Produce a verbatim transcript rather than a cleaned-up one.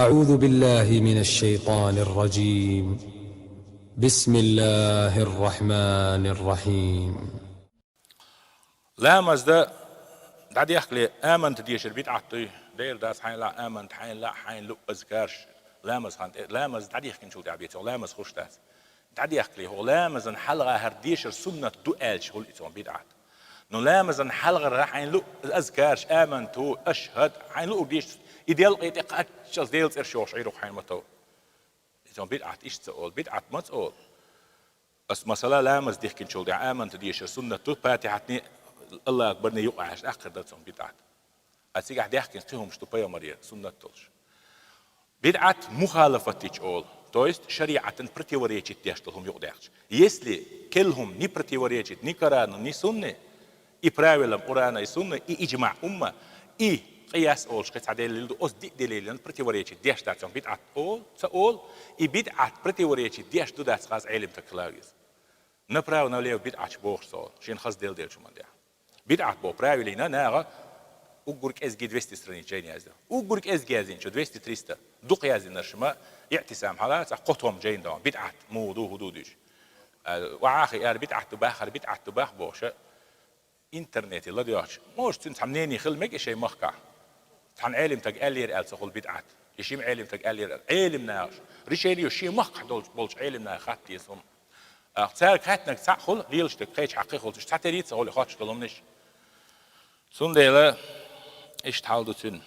أعوذ بالله من الشيطان الرجيم. بسم الله الرحمن الرحيم. Ламаз да дӀадехкале аманта дешар бидӀат дуй. Дера дац хьайна лаьа аманта, хьайна лаьа хьайна луъ азкараш. Ламаз хан тӀе, ламаз дӀадехкинчул тӀехьа бецо, ламаз хуш дац. ДӀадехкале хӀу ламазан хьалха хӀара дешар суннат ду аьлча хул и цун бидӀат. Ну ламазан хьалхара хьайна луъ азкараш, аманту, ашхад, хьайна луъ деш, и делкъе тӀе кхаччалц Дела цӀераш йохуш Ӏийрукх хьайна ма тов. И цун бидӀат иштта ца олу, бидӀат ма ца олу. Ас масала ламаз дихкинчул тӀехьа аманта дешар суннат ду, патихьатни, Аллаху акбарни юкъа Ӏаш, аккхар дар цун бидӀат. А цигахь дехкинчу цу хӀумаш ду пайхамаре суннат долуш. БидӀат мухалафат йича олу, то есть шариӀатан противоречить деш долу хӀума юкъадаьккхича. Если керла хӀума не противоречить ни Корана, ни сунне, и правилам Къурана, и сунна, и иджмаъ умма, и къияс олуш кхин цхьа делил ду, оцу диъ делилан противоречить деш дац, цунах бидӀат олу, ца олу, и бидӀат противоречить деш ду дац хаза Ӏелим таг хила веза. Направо-налево бидӀаташ бохуш ца олу, шена хаза делла делчу хӀуманна тӀехь. БидӀат боху правилина наха уггар кӀезги двести страниц жайна яздина. Уггар кӀезга яздинчу двести-триста дукха яздинарш ма, иӀтисам хьала цхьа кхо том жайна догӀу, бидӀат муха ду, хӀун ду дуьйш. Охьа а хи ара бидӀат ду бах, хӀара бидӀат ду бах бохуша, интернете ладоьгӀча, может, цуьнан цхьа мнение хила мега и шайн махкахь. Цхьана Ӏелим таг аьллера аьлла ца хуьлу бидӀат. И шима Ӏелим таг аьллера аьлла. Ӏелим нахаш. Решение шен махкахь долчу, болчу Ӏелим наха хатта деза хӀума. Цаьрга хаьттинарг цхьаъ хуьлу, лелаш дерг кхечу хьакхе хуьлуш, цхьатерра ца хуьлу, хоттуш долу хӀуманаш. Цундела иштта хьал ду цуьнан.